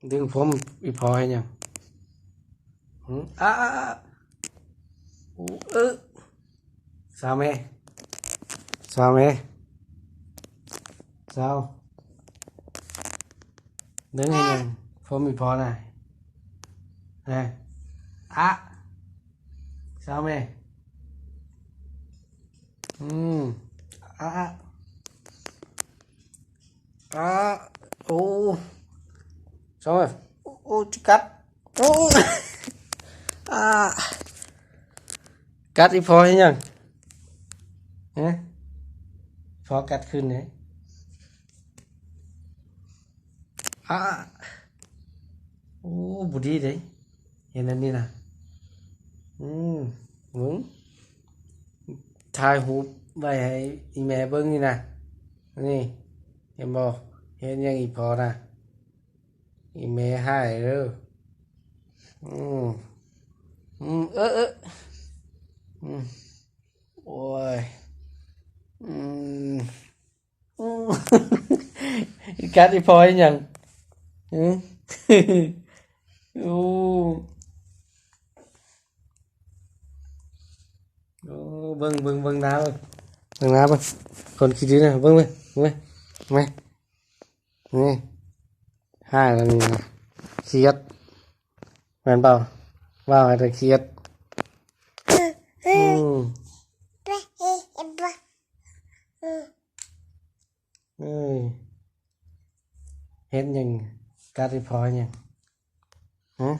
ດຶງຜົມອີ່ພໍ່ເຮັດຫຍັງ? ຫຶ? ອາ ອາ ອາ ໂອ້ ເອີ ຊາວແມ່ ຊາວແມ່ ຊາວ ດຶງເຮັດຫຍັງ? ຜົມອີ່ພໍ່ນະ ນະ ອາ ຊາວແມ່ ອືມ ອາ ອາ ອາ ໂອ້ ຊາວແມ່ ໂອ້ ໂອ້ ຈະກັດ ໂອ້ ອາ ກັດອີ່ພໍ່ເຮັດຫຍັງ? ຮະ ພໍ່ກັດຄືນເດ້. ອາ ໂອ້ ບໍ່ດີເດ້ ເຮັດແນວນີ້ນະ. ອືມ ເບິ່ງ ຖ່າຍຮູບໄວ້ໃຫ້ອີ່ແມ່ເບິ່ງນີ້ນະ. ນີ້ ເຫັນບໍ່? ເຮັດຫຍັງອີ່ພໍ່ນະ? ອີ່ແມ່ຮ້າຍເດີ້. ອືມ ອືມ ເອີ ເອີ ອືມ ໂອ້ຍ ອືມ ອືມ ກັດອີ່ພໍ່ເຮັດຫຍັງ? ຫື? ໂອ້ ໂອ້ ເບິ່ງ ເບິ່ງ ເບິ່ງໜ້າເບິ່ງ ເບິ່ງໜ້າເບິ່ງ ຄົນຂີ້ດື້ນະ ເບິ່ງເບິ່ງ ເບິ່ງ ເບິ່ງ ນີ້ ຮ້າຍແລ້ວນີ້ນະ ຄຽດ ແມ່ນເປົ່າ? ເວົ້າໃຫ້ແຕ່ຄຽດ. ອືມ ເອີຍ ເຮັດຫຍັງ? ກັດອີ່ພໍ່ຫຍັງ? ຫະ?